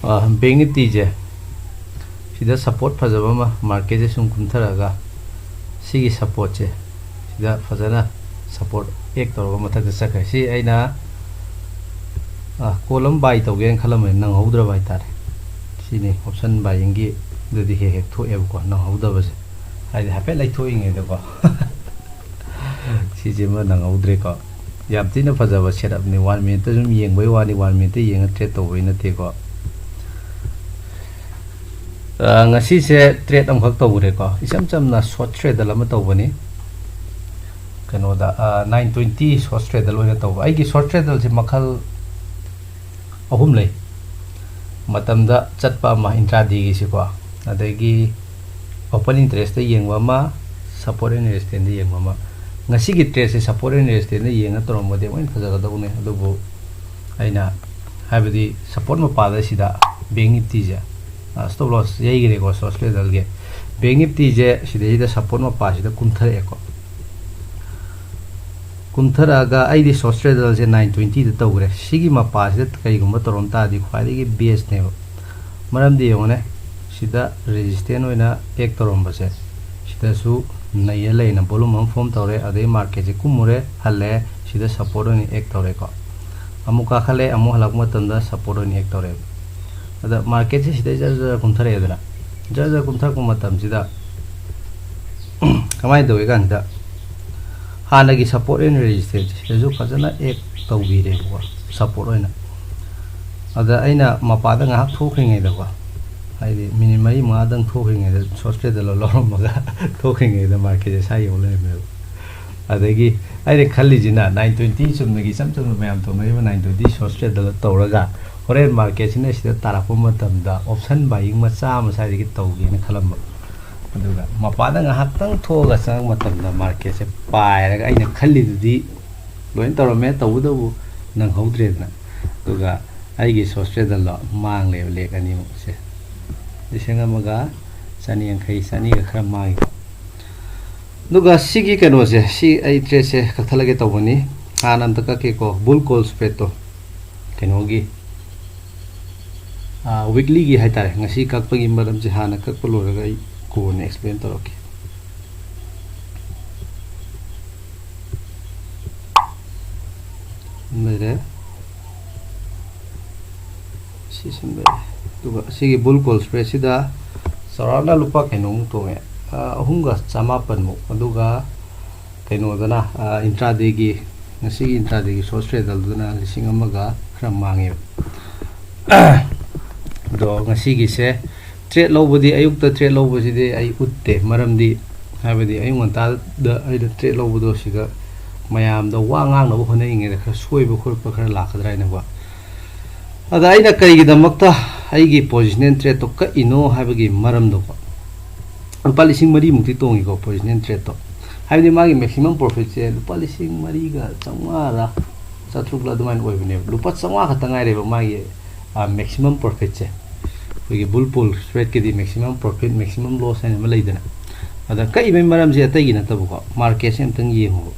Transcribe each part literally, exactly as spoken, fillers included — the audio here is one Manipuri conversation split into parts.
ꯕꯦꯡ ꯅꯤꯐꯇꯤꯁꯦ ꯁꯤꯗ ꯁꯞꯄꯣꯔꯠ ꯐꯖꯕ ꯑꯃ, ꯃꯥꯔꯀꯦꯠꯁꯦ ꯁꯨꯝ ꯀꯨꯝꯊꯔꯛꯑꯒ ꯁꯤꯒꯤ ꯁꯞꯄꯣꯔꯠꯁꯦ ꯁꯤꯗ ꯐꯖꯅ ꯁꯞꯄꯣꯔꯠ ꯑꯦꯛ ꯇꯧꯔꯒ ꯃꯊꯛꯇ ꯆꯠꯈ꯭ꯔꯦ꯫ ꯁꯤ ꯑꯩꯅ ꯀꯣꯜ ꯑꯃ ꯕꯥꯏ ꯇꯧꯒꯦꯅ ꯈꯜꯂꯝꯕꯅꯤ, ꯅꯪꯍꯧꯗ꯭ꯔꯕ ꯍꯥꯏꯇꯥꯔꯦ꯫ ꯁꯤꯅꯤ ꯑꯣꯞꯁꯟ ꯕꯥꯏꯌꯤꯡꯒꯤꯗꯗꯤ ꯍꯦꯛ ꯍꯦꯛ ꯊꯣꯛꯑꯦꯕꯀꯣ, ꯅꯪꯍꯧꯗꯕꯁꯦ꯫ ꯍꯥꯏꯗꯤ ꯍꯥꯏꯐꯦꯠ ꯂꯩꯊꯣꯛꯏꯉꯩꯗꯀꯣ꯫ ꯁꯤꯁꯤꯃ ꯅꯪꯍꯧꯗ꯭ꯔꯦꯀꯣ꯫ ꯌꯥꯝ ꯊꯤꯅ ꯐꯖꯕ ꯁꯦꯠ ꯑꯞꯅꯤ꯫ ꯋꯥꯟ ꯃꯤꯅꯤꯠꯇ ꯁꯨꯝ ꯌꯦꯡꯕꯩ ꯋꯥꯅꯤ, ꯋꯥꯟ ꯃꯤꯅꯤꯠꯇ ꯌꯦꯡꯉ ꯇ꯭ꯔꯦꯠ ꯇꯧꯕꯩ ꯅꯠꯇꯦꯀꯣ꯫ ꯑ, ꯉꯁꯤꯁꯦ ꯇ꯭ꯔꯦꯠ ꯑꯃꯈꯛ ꯇꯧꯈ꯭ꯔꯦꯀꯣ꯫ ꯏꯆꯝ ꯆꯝꯅ ꯁꯣꯔꯠ ꯁ꯭ꯇ꯭ꯔꯦꯗꯜ ꯑꯃ ꯇꯧꯕꯅꯤ꯫ ꯀꯩꯅꯣꯗ, ꯑ, ꯅꯥꯏꯟ ꯇ꯭ꯋꯦꯟꯇꯤ ꯁꯣꯔꯠ ꯁ꯭ꯇ꯭ꯔꯦꯗꯜ ꯑꯣꯏꯅ ꯇꯧꯕ꯫ ꯑꯩꯒꯤ ꯁꯣꯔꯠ ꯁ꯭ꯇ꯭ꯔꯦꯗꯜꯁꯤ ꯃꯈꯜ ꯑꯍꯨꯝ ꯂꯩ꯫ ꯃꯇꯝꯗ ꯆꯠꯄ ꯑꯃ, ꯏꯟꯇ꯭ꯔꯥꯗꯦꯒꯤꯁꯤꯀꯣ, ꯑꯗꯒꯤ ꯑꯣꯄꯟ ꯏꯟꯇꯔꯦꯁꯇ ꯌꯦꯡꯕ ꯑꯃ, ꯁꯞꯄꯣꯔꯠ ꯑꯦꯟ ꯔꯦꯁꯤꯁꯇꯦꯟꯁꯇ ꯌꯦꯡꯕ ꯑꯃ꯫ ꯉꯁꯤꯒꯤ ꯇ꯭ꯔꯦꯠꯁꯦ ꯁꯞꯄꯣꯔꯠ ꯑꯦꯟ ꯔꯦꯁꯤꯁꯇꯦꯟꯁꯇ ꯌꯦꯡꯉ ꯇꯧꯔꯝꯃꯗꯤ ꯑꯃꯨꯛ ꯍꯦꯟꯅ ꯐꯖꯒꯗꯧꯕꯅꯦ, ꯑꯗꯨꯕꯨ ꯑꯩꯅ ꯍꯥꯏꯕꯗꯤ ꯁꯞꯄꯣꯔꯠ ꯃꯄꯥꯗ ꯁꯤꯗ ꯕꯦꯡ ꯅꯤꯐꯇꯤꯁꯦ, ꯁ꯭ꯇꯣꯞ ꯂꯣꯁ ꯌꯩꯈ꯭ꯔꯦꯀꯣ, ꯁꯣꯔꯠ ꯁ꯭ꯇ꯭ꯔꯦꯗꯜꯒꯤ꯫ ꯕꯦꯡ ꯅꯤꯐꯇꯤꯁꯦ ꯁꯤꯗꯩꯁꯤꯗ ꯁꯞꯄꯣꯔꯠ ꯃꯄꯥꯁꯤꯗ ꯀꯨꯝꯊꯔꯛꯑꯦꯀꯣ꯫ ꯀꯨꯝꯊꯔꯛꯑꯒ ꯑꯩꯗꯤ ꯁꯣꯔꯠ ꯁ꯭ꯇ꯭ꯔꯦꯗꯜꯁꯦ ꯅꯥꯏꯟ ꯇ꯭ꯋꯦꯟꯇꯤꯗ ꯇꯧꯈ꯭ꯔꯦ꯫ ꯁꯤꯒꯤ ꯃꯄꯥꯁꯤꯗ ꯀꯩꯒꯨꯝꯕ ꯇꯧꯔꯝ ꯇꯥꯔꯗꯤ ꯈ꯭ꯋꯥꯏꯗꯒꯤ ꯕꯦꯁꯅꯦꯕ꯫ ꯃꯔꯝꯗꯤ ꯌꯦꯡꯉꯨꯅꯦ, ꯁꯤꯗ ꯔꯦꯁꯤꯁꯇꯦꯟ ꯑꯣꯏꯅ ꯑꯦꯛ ꯇꯧꯔꯝꯕꯁꯦ, ꯁꯤꯗꯁꯨ ꯅꯩꯔ ꯂꯩꯅ ꯕꯣꯂꯨꯝ ꯑꯃ ꯐꯣꯝ ꯇꯧꯔꯦ, ꯑꯗꯩ ꯃꯥꯔꯀꯦꯠꯁꯦ ꯀꯨꯝꯃꯨꯔꯦ, ꯍꯜꯂꯛꯑꯦ, ꯁꯤꯗ ꯁꯞꯄꯣꯔꯠ ꯑꯣꯏꯅ ꯑꯦꯛ ꯇꯧꯔꯦꯀꯣ꯫ ꯑꯃꯨꯛ ꯀꯥꯈꯠꯂꯦ, ꯑꯃꯨꯛ ꯍꯜꯂꯛꯄ ꯃꯇꯝꯗ ꯁꯞꯄꯣꯔꯠ ꯑꯣꯏꯅ ꯑꯦꯛ ꯇꯧꯔꯦꯕ꯫ ꯑꯗ ꯃꯥꯔꯀꯦꯠꯁꯦ ꯁꯤꯗꯩ ꯖꯔ ꯖꯔ ꯀꯨꯝꯊꯔꯛꯑꯦꯗꯅ, ꯖꯔ ꯖꯔ ꯀꯨꯝꯊꯔꯛꯄ ꯃꯇꯝꯁꯤꯗ ꯀꯃꯥꯏꯅ ꯇꯧꯏ ꯀꯥꯟꯁꯤꯗ, ꯍꯥꯟꯅꯒꯤ ꯁꯞꯄꯣꯔꯠ ꯑꯦꯟ ꯔꯦꯁꯤꯁꯇꯦꯟꯁ ꯁꯤꯗꯁꯨ ꯐꯖꯅ ꯑꯦꯛ ꯇꯧꯕꯤꯔꯦꯕꯀꯣ, ꯁꯞꯄꯣꯔꯠ ꯑꯣꯏꯅ꯫ ꯑꯗ ꯑꯩꯅ ꯃꯄꯥꯗ ꯉꯥꯏꯍꯥꯛ ꯊꯣꯛꯈ꯭ꯔꯤꯉꯩꯗꯀꯣ, ꯍꯥꯏꯗꯤ ꯃꯤꯅꯤꯠ ꯃꯔꯤ ꯃꯉꯥꯗꯪ ꯊꯣꯛꯈ꯭ꯔꯤꯉꯩꯗ, ꯁꯣꯔꯠ ꯁ꯭ꯇ꯭ꯔꯦꯗꯜ ꯂꯧꯔꯝꯃꯒ ꯊꯣꯛꯈ꯭ꯔꯤꯉꯩꯗ ꯃꯥꯔꯀꯦꯠꯁꯦ ꯁꯥꯏ ꯌꯧ ꯂꯩꯔꯝꯃꯦꯕ꯫ ꯑꯗꯒꯤ ꯑꯩꯅ ꯈꯜꯂꯤꯁꯤꯅ ꯅꯥꯏꯟ ꯇ꯭ꯋꯦꯟꯇꯤ, ꯆꯨꯝꯅꯒꯤ ꯏꯆꯝ ꯆꯝꯅ ꯃꯌꯥꯝ ꯇꯧꯅꯔꯤꯕ ꯅꯥꯏꯟ ꯇ꯭ꯋꯦꯟꯇꯤ ꯁꯣꯔꯠ ꯁ꯭ꯇ꯭ꯔꯦꯗꯜ ꯇꯧꯔꯒ ꯍꯣꯔꯦꯟ ꯃꯥꯔꯀꯦꯠꯁꯤꯅ ꯁꯤꯗ ꯇꯥꯔꯛꯄ ꯃꯇꯝꯗ ꯑꯣꯞꯁꯟ ꯕꯥꯏꯌꯤꯡ ꯃꯆꯥ ꯑꯃ ꯁ꯭ꯋꯥꯏꯗꯒꯤ ꯇꯧꯒꯦꯅ ꯈꯜꯂꯝꯕ꯫ ꯑꯗꯨꯒ ꯃꯄꯥꯗ ꯉꯥꯏꯍꯥꯛꯇꯪ ꯊꯣꯛꯑꯒ ꯆꯪꯉꯛꯄ ꯃꯇꯝꯗ ꯃꯥꯔꯀꯦꯠꯁꯦ ꯄꯥꯏꯔꯒ ꯑꯩꯅ ꯈꯜꯂꯤꯗꯨꯗꯤ ꯂꯣꯏ ꯇꯧꯔꯝꯃꯦ, ꯇꯧꯕꯇꯕꯨ ꯅꯪꯍꯧꯗ꯭ꯔꯦꯗꯅ꯫ ꯑꯗꯨꯒ ꯑꯩꯒꯤ ꯁꯣꯔꯠ ꯁ꯭ꯇ꯭ꯔꯦꯗꯜꯗꯣ ꯃꯥꯡꯂꯦꯕ, ꯂꯦꯛ ꯑꯅꯤꯃꯨꯛꯁꯦ꯫ ꯂꯤꯁꯤꯡ ꯑꯃꯒ ꯆꯅꯤ ꯌꯥꯡꯈꯩ, ꯆꯅꯤꯒ ꯈꯔ ꯃꯥꯡꯉꯤꯀꯣ꯫ ꯑꯗꯨꯒ ꯁꯤꯒꯤ ꯀꯩꯅꯣꯁꯦ, ꯁꯤ ꯑꯩ ꯇ꯭ꯔꯦꯠꯁꯦ ꯀꯛꯊꯠꯂꯒꯦ ꯇꯧꯕꯅꯤ꯫ ꯍꯥꯟꯅ ꯑꯝꯇ ꯀꯛꯀꯦꯀꯣ, ꯕꯨꯜ ꯀꯣꯜ ꯁ꯭ꯄ꯭ꯔꯦꯗꯇꯣ, ꯀꯩꯅꯣꯒꯤ, ꯋꯤꯛꯂꯤꯒꯤ ꯍꯥꯏꯇꯥꯔꯦ, ꯉꯁꯤ ꯀꯛꯄꯒꯤ ꯃꯔꯝꯁꯦ ꯍꯥꯟꯅ ꯀꯛꯄ ꯂꯣꯏꯔꯒ ꯑꯩ ꯀꯣꯟꯅ ꯑꯦꯛꯁꯄ꯭ꯂꯦꯟ ꯇꯧꯔꯛꯀꯦ꯫ ꯂꯩꯔꯦ꯫ ꯁꯤ ꯁꯨꯝ ꯂꯩꯔꯦ꯫ ꯑꯗꯨꯒ ꯑꯁꯤꯒꯤ ꯕꯨꯜ ꯀꯣꯜ ꯁ꯭ꯄ꯭ꯔꯦꯗꯁꯤꯗ ꯆꯥꯎꯔꯥꯛꯅ ꯂꯨꯄꯥ ꯀꯩꯅꯣꯃꯨꯛ ꯇꯣꯡꯉꯦ, ꯑ, ꯑꯍꯨꯝꯒ ꯆꯃꯥꯄꯟꯃꯨꯛ꯫ ꯑꯗꯨꯒ ꯀꯩꯅꯣꯗꯅ, ꯑ, ꯏꯟꯇ꯭ꯔꯥꯗꯦꯒꯤ, ꯉꯁꯤꯒꯤ ꯏꯟꯇ꯭ꯔꯥꯗꯦꯒꯤ ꯁꯣꯔꯠ ꯇ꯭ꯔꯦꯗꯜꯗꯨꯅ ꯂꯤꯁꯤꯡ ꯑꯃꯒ ꯈꯔ ꯃꯥꯡꯉꯦꯕ꯫ ꯑꯗꯣ ꯉꯁꯤꯒꯤꯁꯦ ꯇ꯭ꯔꯦꯠ ꯂꯧꯕꯗꯤ, ꯑꯌꯨꯛꯇ ꯇ꯭ꯔꯦꯠ ꯂꯧꯕꯁꯤꯗꯤ ꯑꯩ ꯎꯠꯇꯦ, ꯃꯔꯝꯗꯤ ꯍꯥꯏꯕꯗꯤ ꯑꯌꯨꯛ ꯉꯟꯇꯥꯗ ꯑꯩꯅ ꯇ꯭ꯔꯦꯠ ꯂꯧꯕꯗꯣ ꯁꯤꯗ ꯃꯌꯥꯝꯗ ꯋꯥ ꯉꯥꯡꯅꯕ ꯍꯣꯠꯅꯔꯤꯉꯩꯗ ꯈꯔ ꯁꯣꯏꯕ ꯈꯣꯠꯄ ꯈꯔ ꯂꯥꯛꯀꯗ꯭ꯔꯥ ꯍꯥꯏꯅꯀꯣ꯫ ꯑꯗ ꯑꯩꯅ ꯀꯔꯤꯒꯤꯗꯃꯛꯇ ꯑꯩꯒꯤ ꯄꯣꯖꯤꯁꯅꯦꯜ ꯇ꯭ꯔꯦꯠꯇꯣ ꯀꯛꯏꯅꯣ ꯍꯥꯏꯕꯒꯤ ꯃꯔꯝꯗꯣꯀꯣ, ꯂꯨꯄꯥ ꯂꯤꯁꯤꯡ ꯃꯔꯤꯃꯨꯛꯇꯤ ꯇꯣꯡꯉꯤꯀꯣ ꯄꯣꯖꯤꯁꯅꯦꯜ ꯇ꯭ꯔꯦꯠꯇꯣ꯫ ꯍꯥꯏꯕꯗꯤ ꯃꯥꯒꯤ ꯃꯦꯛꯁꯤꯃꯝ ꯄ꯭ꯔꯣꯐꯤꯠꯁꯦ ꯂꯨꯄꯥ ꯂꯤꯁꯤꯡ ꯃꯔꯤꯒ ꯆꯥꯝꯃꯉꯥꯔ ꯆꯥꯇ꯭ꯔꯨꯛꯂ ꯑꯗꯨꯃꯥꯏꯅ ꯑꯣꯏꯕꯅꯦꯕ꯫ ꯂꯨꯄꯥ ꯆꯥꯝꯃꯉꯥ ꯈꯛꯇ ꯉꯥꯏꯔꯦꯕ ꯃꯥꯒꯤ, ꯑ, ꯃꯦꯛꯁꯤꯃꯝ ꯄ꯭ꯔꯣꯐꯤꯠꯁꯦ꯫ ꯑꯩꯈꯣꯏꯒꯤ ꯕꯨꯜ ꯀꯣꯜ ꯁ꯭ꯄ꯭ꯔꯦꯗꯀꯤꯗꯤ ꯃꯦꯛꯁꯤꯃꯝ ꯄ꯭ꯔꯣꯐꯤꯠ, ꯃꯦꯛꯁꯤꯃꯝ ꯂꯣꯁ ꯍꯥꯏꯅ ꯑꯃ ꯂꯩꯗꯅ꯫ ꯑꯗ ꯀꯛꯏꯕꯒꯤ ꯃꯔꯝꯁꯦ ꯑꯇꯩꯒꯤ ꯅꯠꯇꯕꯀꯣ, ꯃꯥꯔꯀꯦꯠꯁꯦ ꯑꯝꯇꯪ ꯌꯦꯡꯉꯨꯕ꯫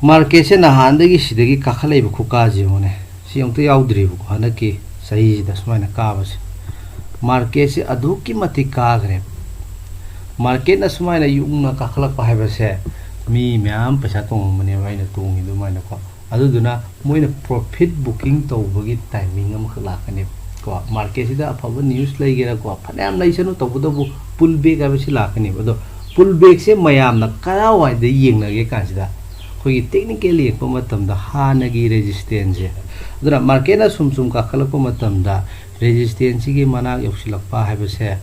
ꯃꯥꯔꯀꯦꯠꯁꯦ ꯅꯍꯥꯟꯗꯒꯤ ꯁꯤꯗꯒꯤ ꯀꯥꯈꯠꯂꯛꯏꯕ ꯈꯨꯀꯥꯁꯦ ꯌꯦꯡꯉꯨꯅꯦ꯫ ꯁꯤ ꯑꯃꯨꯛꯇ ꯌꯥꯎꯗ꯭ꯔꯤꯕꯀꯣ, ꯍꯟꯗꯛꯀꯤ ꯆꯍꯤꯁꯤꯗ ꯁꯨꯃꯥꯏꯅ ꯀꯥꯕꯁꯦ꯫ ꯃꯥꯔꯀꯦꯠꯁꯦ ꯑꯗꯨꯛꯀꯤ ꯃꯇꯤꯛ ꯀꯥꯈ꯭ꯔꯦ꯫ ꯃꯥꯔꯀꯦꯠꯅ ꯁꯨꯃꯥꯏꯅ ꯌꯨꯡꯅ ꯀꯥꯈꯠꯂꯛꯄ ꯍꯥꯏꯕꯁꯦ ꯃꯤ ꯃꯌꯥꯝ ꯄꯩꯁꯥ ꯇꯣꯡꯉꯝꯕꯅꯦꯕ ꯑꯩꯅ ꯇꯣꯡꯉꯤ ꯑꯗꯨꯃꯥꯏꯅꯀꯣ꯫ ꯑꯗꯨꯗꯨꯅ ꯃꯣꯏꯅ ꯄ꯭ꯔꯣꯐꯤꯠ ꯕꯨꯀꯤꯡ ꯇꯧꯕꯒꯤ ꯇꯥꯏꯃꯤꯡ ꯑꯃꯈꯛ ꯂꯥꯛꯀꯅꯦꯕ꯫ ꯀꯣ, ꯃꯥꯔꯀꯦꯠꯁꯤꯗ ꯑꯐꯕ ꯅ꯭ꯌꯨꯁ ꯂꯩꯒꯦꯔꯥꯀꯣ, ꯐꯅꯌꯥꯝ ꯂꯩꯁꯅꯨ, ꯇꯧꯕꯇꯕꯨ ꯄꯨꯜ ꯕꯦꯛ ꯍꯥꯏꯕꯁꯤ ꯂꯥꯛꯀꯅꯦꯕ꯫ ꯑꯗꯣ ꯄꯨꯜ ꯕꯦꯛꯁꯦ ꯃꯌꯥꯝꯅ ꯀꯗꯥꯏꯋꯥꯏꯗ ꯌꯦꯡꯅꯒꯦ ꯀꯥꯟꯁꯤꯗ, ꯑꯩꯈꯣꯏꯒꯤ ꯇꯦꯛꯅꯤꯀꯦꯜ ꯌꯦꯡꯉꯛꯄ ꯃꯇꯝꯗ ꯍꯥꯟꯅꯒꯤ ꯔꯦꯖꯤꯁꯇꯦꯟꯁꯁꯦ, ꯑꯗꯨꯅ ꯃꯥꯔꯀꯦꯠꯅ ꯁꯨꯝ ꯁꯨꯝ ꯀꯥꯈꯠꯂꯛꯄ ꯃꯇꯝꯗ ꯔꯦꯖꯤꯁꯇꯦꯟꯁꯁꯤꯒꯤ ꯃꯅꯥꯛ ꯌꯧꯁꯤꯜꯂꯛꯄ ꯍꯥꯏꯕꯁꯦ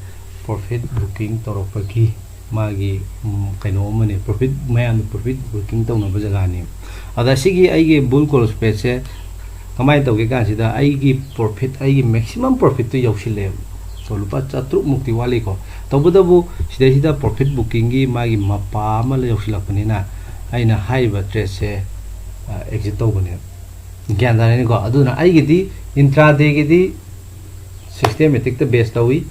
ꯄ꯭ꯔꯣꯐꯤꯠ ꯕꯨꯀꯤꯡ ꯇꯧꯔꯛꯄꯒꯤ ꯃꯥꯒꯤ, ꯎꯝ, ꯀꯩꯅꯣ ꯑꯃꯅꯦ, ꯄ꯭ꯔꯣꯐꯤꯠ, ꯃꯌꯥꯝꯅ ꯄ꯭ꯔꯣꯐꯤꯠ ꯕꯨꯀꯤꯡ ꯇꯧꯅꯕ ꯖꯒꯥꯅꯦ꯫ ꯑꯗ ꯁꯤꯒꯤ ꯑꯩꯒꯤ ꯕꯨꯜ ꯀꯣꯜ ꯁ꯭ꯄ꯭ꯔꯦꯗꯁꯦ ꯀꯃꯥꯏꯅ ꯇꯧꯒꯦ ꯀꯥꯟꯁꯤꯗ ꯑꯩꯒꯤ ꯄ꯭ꯔꯣꯐꯤꯠ, ꯑꯩꯒꯤ ꯃꯦꯛꯁꯤꯃꯝ ꯄ꯭ꯔꯣꯐꯤꯠꯇꯨ ꯌꯧꯁꯤꯜꯂꯛꯑꯦꯕ꯫ ꯁꯣ ꯂꯨꯄꯥ ꯆꯥꯇ꯭ꯔꯨꯛ ꯃꯨꯛꯇꯤ ꯋꯥꯠꯂꯤꯀꯣ꯫ ꯇꯧꯕꯇꯕꯨ ꯁꯤꯗꯩꯁꯤꯗ ꯄ꯭ꯔꯣꯐꯤꯠ ꯕꯨꯀꯤꯡꯒꯤ ꯃꯥꯒꯤ ꯃꯄꯥ ꯑꯃ ꯌꯧꯁꯤꯜꯂꯛꯄꯅꯤꯅ ꯑꯩꯅ ꯍꯥꯏꯔꯤꯕ ꯇ꯭ꯔꯦꯗꯁꯦ, ꯑ, ꯑꯦꯛꯖꯤꯠ ꯇꯧꯕꯅꯦꯕ꯫ ꯒ꯭ꯌꯥꯟ ꯇꯥꯔꯦꯅꯦꯀꯣ? ꯑꯗꯨꯅ ꯑꯩꯒꯤꯗꯤ ꯏꯟꯇ꯭ꯔꯥꯗꯦꯒꯤꯗꯤ ꯁꯤꯁꯇꯦꯃꯦꯇꯤꯛꯇ ꯕꯦꯁ ꯇꯧꯏ,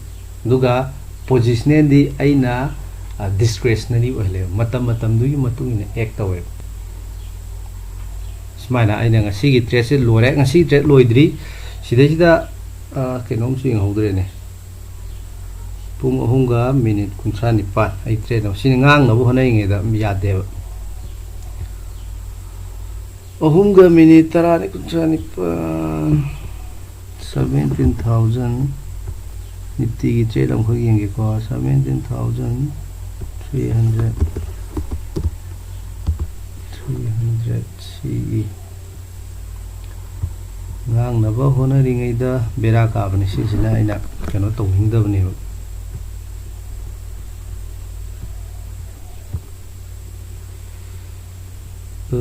ꯑꯗꯨꯒ ꯄꯣꯖꯤꯁꯅꯦꯜꯗꯤ ꯑꯩꯅ, ꯑ, ꯗꯤꯁꯀ꯭ꯔꯦꯁꯅꯔꯤ ꯑꯣꯏꯍꯜꯂꯦꯕ, ꯃꯇꯝ ꯃꯇꯝꯗꯨꯒꯤ ꯃꯇꯨꯡ ꯏꯟꯅ ꯑꯦꯛ ꯇꯧꯋꯦꯕ꯫ ꯁꯨꯃꯥꯏꯅ ꯑꯩꯅ ꯉꯁꯤꯒꯤ tradeꯁꯦ ꯂꯣꯏꯔꯦ꯫ ꯉꯁꯤꯒꯤ trade ꯂꯣꯏꯗ꯭ꯔꯤ꯫ ꯁꯤꯗꯩꯁꯤꯗ, ꯑ, ꯀꯩꯅꯣꯝꯁꯨ ꯌꯦꯡꯍꯧꯗ꯭ꯔꯦꯅꯦ꯫ ꯄꯨꯡ ꯑꯍꯨꯝꯒ ꯃꯤꯅꯤꯠ ꯀꯨꯟꯊ꯭ꯔꯥ ꯅꯤꯄꯥꯟ ꯑꯩ trade ꯑꯃ, ꯁꯤꯅ ꯉꯥꯡꯅꯕ ꯍꯣꯠꯅꯔꯤꯉꯩꯗ ꯌꯥꯗꯦꯕ꯫ ꯑꯍꯨꯝꯒ ꯃꯤꯅꯤꯠ ꯇꯔꯥꯅꯤ, ꯀꯨꯟꯊ꯭ꯔꯥ ꯅꯤꯄꯥꯟ, seventeen thousand, Niftyꯒꯤ trade ꯑꯃꯈꯛ ꯌꯦꯡꯒꯦꯀꯣ, seventeen thousand three hundred, three hundred ꯁꯤꯒꯤ ꯉꯥꯡꯅꯕ ꯍꯣꯠꯅꯔꯤꯉꯩꯗ ꯕꯦꯔꯥ ꯀꯥꯕꯅꯤ꯫ ꯁꯤꯁꯤꯅ ꯑꯩꯅ ꯀꯩꯅꯣ ꯇꯧꯅꯤꯡꯗꯕꯅꯦꯕ꯫ ꯑ,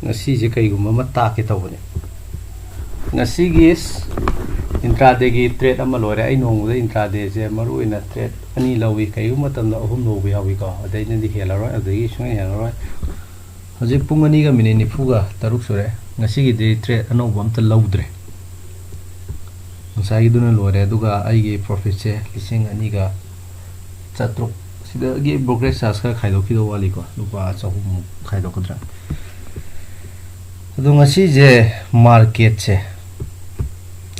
ꯉꯁꯤꯁꯦ ꯀꯩꯒꯨꯝꯕ ꯑꯃ ꯇꯥꯛꯀꯦ ꯇꯧꯕꯅꯦ꯫ ꯉꯁꯤꯒꯤ intradayꯒꯤ trade ꯑꯃ ꯂꯣꯏꯔꯦ꯫ ꯑꯩ ꯅꯣꯡꯃꯗ intradayꯁꯦ ꯃꯔꯨ ꯑꯣꯏꯅ trade ꯑꯅꯤ ꯂꯧꯏ꯫ ꯀꯩꯒꯨꯝꯕ ꯃꯇꯝꯗ ꯑꯍꯨꯝ ꯂꯧꯕ ꯌꯥꯎꯏꯀꯣ, ꯑꯗꯩꯅꯗꯤ ꯍꯦꯜꯂꯔꯣꯏ, ꯑꯗꯒꯤ ꯁꯨꯡꯍꯦꯟ ꯍꯦꯜꯂꯔꯣꯏ꯫ ꯍꯧꯖꯤꯛ ꯄꯨꯡ ꯑꯅꯤꯒ ꯃꯤꯅꯤꯠ ꯅꯤꯐꯨꯒ ꯇꯔꯨꯛ ꯁꯨꯔꯦ꯫ ꯉꯁꯤꯒꯤꯗꯤ trade ꯑꯅꯧꯕ ꯑꯝꯇ ꯂꯧꯗ꯭ꯔꯦ꯫ ꯉꯁꯥꯏꯒꯤꯗꯨꯅ ꯂꯣꯏꯔꯦ, ꯑꯗꯨꯒ ꯑꯩꯒꯤ profitꯁꯦ ꯂꯤꯁꯤꯡ ꯑꯅꯤꯒ ꯆꯥꯇ꯭ꯔꯨꯛ꯫ ꯁꯤꯗꯒꯤ brokerage charge ꯈꯔ ꯈꯥꯏꯗꯣꯛꯈꯤꯗꯧ ꯋꯥꯠꯂꯤꯀꯣ, ꯂꯨꯄꯥ ꯆꯍꯨꯝꯃꯨꯛ ꯈꯥꯏꯗꯣꯛꯀꯗ꯭ꯔꯥ꯫ ꯑꯗꯣ ꯉꯁꯤꯁꯦ marketꯁꯦ,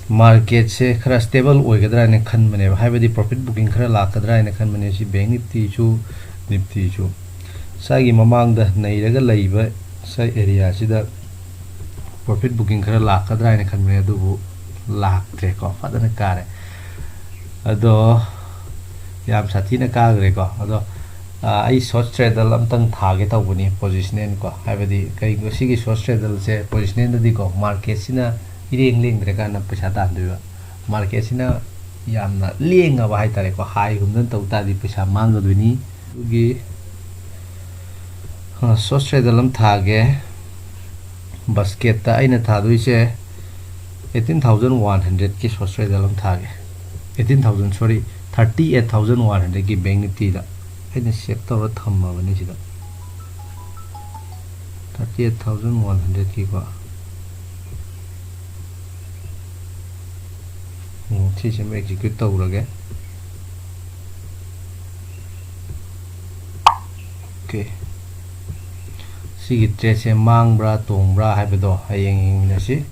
marketꯁꯦ ꯈꯔ stable ꯑꯣꯏꯒꯗ꯭ꯔꯥ ꯍꯥꯏꯅ ꯈꯟꯕꯅꯦꯕ, ꯍꯥꯏꯕꯗꯤ profit booking ꯈꯔ ꯂꯥꯛꯀꯗ꯭ꯔꯥ ꯍꯥꯏꯅ ꯈꯟꯕꯅꯦ꯫ ꯁꯤ Bank Niftyꯁꯨ, Niftyꯁꯨ ꯉꯁꯥꯏꯒꯤ ꯃꯃꯥꯡꯗ ꯅꯩꯔꯒ ꯂꯩꯕ ꯉꯁꯥꯏ areaꯁꯤꯗ profit booking ꯈꯔ ꯂꯥꯛꯀꯗ꯭ꯔꯥ ꯍꯥꯏꯅ ꯈꯟꯕꯅꯦ, ꯑꯗꯨꯕꯨ ꯂꯥꯛꯇ꯭ꯔꯦꯀꯣ, ꯐꯖꯅ ꯀꯥꯔꯦ꯫ ꯑꯗꯣ ꯌꯥꯝ ꯁꯥꯊꯤꯅ ꯀꯥꯈ꯭ꯔꯦꯀꯣ꯫ ꯑꯗꯣ, ꯑ, ꯑꯩ short straddle ꯑꯝꯇꯪ ꯊꯥꯒꯦ ꯇꯧꯕꯅꯤ, positional ꯀꯣ, ꯍꯥꯏꯕꯗꯤ ꯀꯩꯒꯨꯝꯕ ꯁꯤꯒꯤ short straddleꯁꯦ positionalꯗꯗꯤꯀꯣ, marketꯁꯤꯅ ꯏꯔꯦꯡ ꯂꯦꯡꯗ꯭ꯔꯀꯥꯟꯗ ꯄꯩꯁꯥ ꯇꯥꯟꯗꯣꯏꯕ꯫ Marketꯁꯤꯅ ꯌꯥꯝꯅ ꯂꯦꯡꯉꯕ ꯍꯥꯏꯇꯥꯔꯦꯀꯣ, highꯒꯨꯝꯗꯅ ꯇꯧ ꯇꯥꯔꯗꯤ ꯄꯩꯁꯥ ꯃꯥꯡꯒꯗꯣꯏꯅꯤ꯫ ꯑꯗꯨꯒꯤ, ꯑ, short straddle ꯑꯃ ꯊꯥꯒꯦ꯫ Basketꯇ ꯑꯩꯅ ꯊꯥꯗꯣꯏꯁꯦ eighteen thousand one hundredꯀꯤ short straddle ꯑꯃ ꯊꯥꯒꯦ꯫ Eighteen thousand, sorry, thirty eight thousand one hundredꯀꯤ Bank Niftyꯗ ꯑꯩꯅ save ꯇꯧꯔ ꯊꯝꯃꯕꯅꯤ ꯁꯤꯗ꯫ Thirty eight thousand one hundredꯀꯤꯀꯣ꯫ ꯎꯝ, ꯁꯤꯁꯤꯃ execute ꯇꯧꯔꯒꯦ꯫ Okay, ꯁꯤꯒꯤ tradeꯁꯦ ꯃꯥꯡꯕ꯭ꯔꯥ ꯇꯣꯡꯕ꯭ꯔꯥ ꯍꯥꯏꯕꯗꯣ ꯍꯌꯦꯡ ꯌꯦꯡꯃꯤꯟꯅꯁꯤ꯫